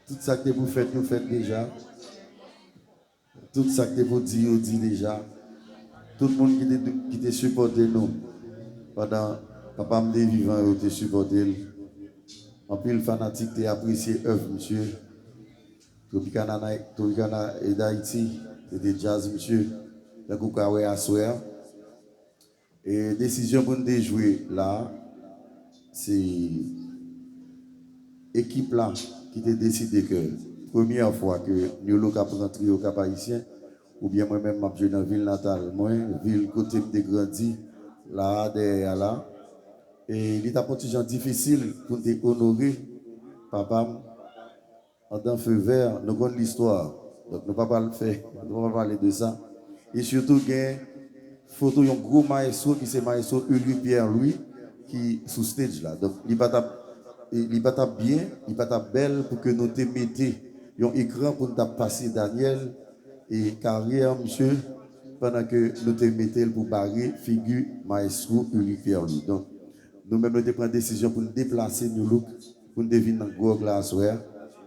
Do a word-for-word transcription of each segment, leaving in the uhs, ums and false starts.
Tout sa k te pou fèt, yo fèt deja. Tout sa k te pou di, yo di deja. Tout moun ki te, ki te sipòte nou pandan papa m te vivan, yo te sipòte l. Anpil fanatik te apresye èv misye. Tropicana Night, Tropicana e Dayiti, se te djaz misye. Tankou w ka wè aswè a. E desizyon pou n te jwe la, se ekip la ki te deside ke premyè fwa ke New Look ap rantre Okap Ayisyen, oubyen mwen menm m ap jwe nan vil natal mwen, vil kote m te grandi, la a, dèyè a la. E li t ap yon ti jan difisil pou n te onore papa m andan Feu Vert, nou konn listwa. Donk, nou pa pral fè, nou pa pral pale de sa. E sitou gen foto yon gwo maestro ki se maestro Ulric Pierre Louis ki sou stage la. Donk, li pa t ap, li pa t ap byen, li pa t ap bèl pou ke nou te mete yon ekran pou n t ap pase Daniel e karyè misye pandan ke nou te mete l pou bare figi maestro Ulric Pierre Louis. Donk, nou menm nou te pran desizyon pou n deplase New Look pou n te vin nan gwòg la aswè a.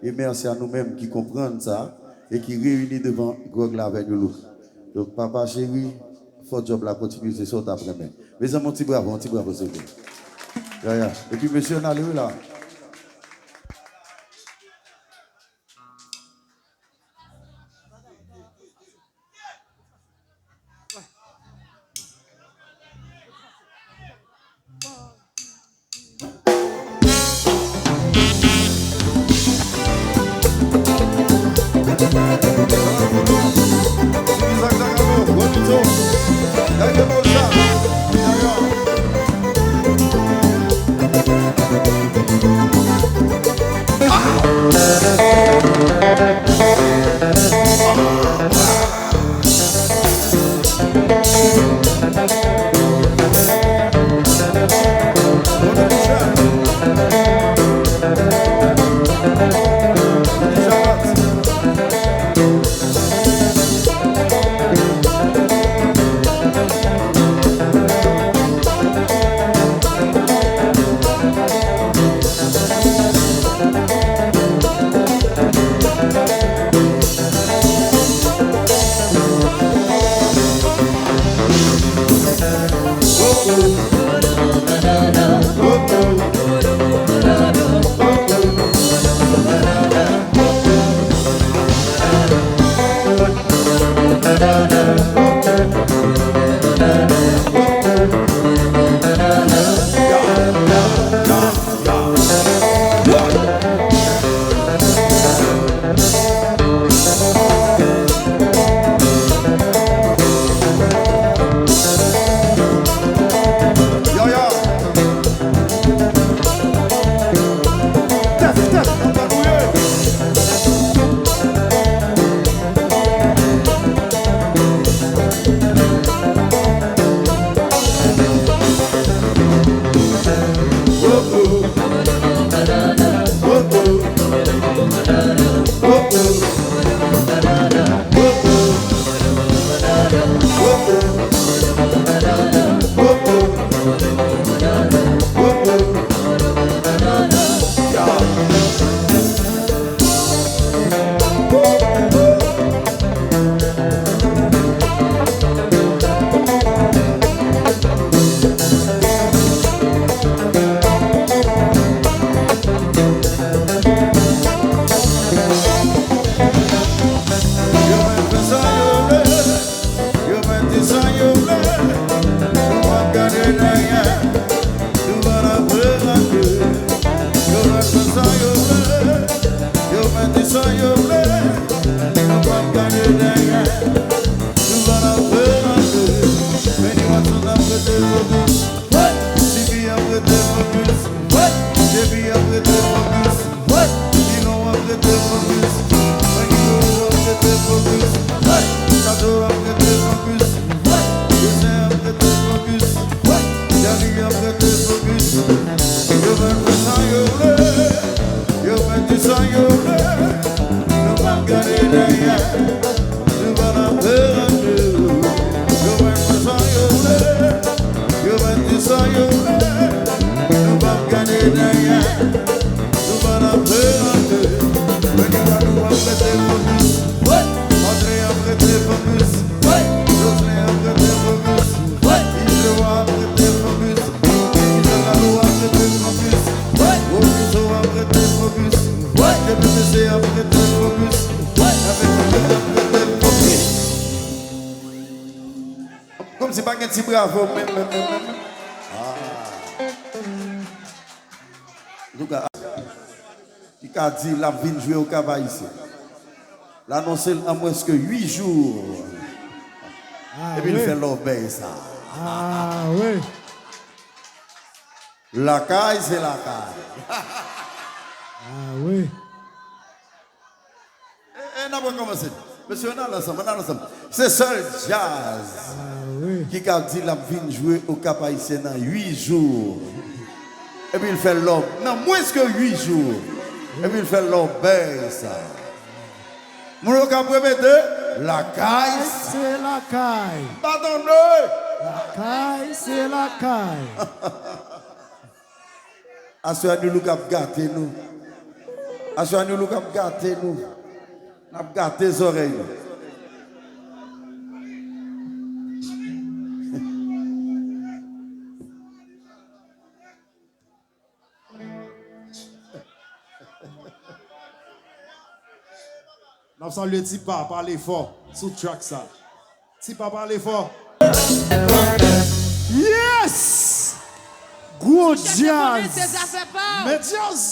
E mèsi a nou menm ki konprann sa e ki reyini devan gwòg la avè New Look. Donk, papa cheri, fò djòb la kontinye, se sa w t ap renmen. Mezanmi, yon ti bravo, yon ti bravo, silvouplè. Ya, ya. Epi mesye, n ale wi la. Yo mèt fè sa yo vle, yo mèt di sa yo vle, nou p ap gade dèyè, nou pa la pè anyen. Yo mèt fè sa yo vle, yo mèt di sa yo vle, nou p ap gade dèyè, nou pa la pè anyen. Many Watson ap rete fokis, T V ap rete fokis, J P ap rete fokis. Pilon ap rete fokis. Franky Rose ap rete fokis. Kato ap rete fokis. Desen ap rete fokis. Dani ap rete fokis. Yo mèt fè sa yo vle. Yo mèt di sa yo vle. Nou p ap gade dèyè. Nou pa la pè anyen. Yo mèt fè sa yo vle. Yo mèt di sa yo vle. Nou p ap gade dèyè. Nou pa la pè anyen. Mwen Se ap rete fokis. Avèk mwen, ap rete fokis. Kòmsi pa gen ti bravo, menm, menm, menm, menm. Ah. Antouka, ki ka di l ap vin jwe Okap Ayisyen. L anonse l an mwens ke uit jou. Ah, epi l wi. Fè lòbèy sa. Ah, wi. Lakay, se lakay. Ah, wi. E, e, n ap rekòmanse. Mesye, ann al ansanm, ann al ansanm. Se sèl djaz ah, wi. Ki ka di l ap vin jwe Okap Ayisyen nan uit jou. Epi l fè lòb nan mwens ke uit jou. Epi l fè lòbèy sa. Moun yo k ap repete, lakay. Se lakay. Pa tande. Lakay, se lakay. Aswè a, Nulook ap gate nou. Aswè a, Nulook ap gate nou. N ap gate zòrèy nou. N ap salye Tipa, pale fò sou track sa. Tipa, pale fò. Yes! Gwo djaz! Men djaz!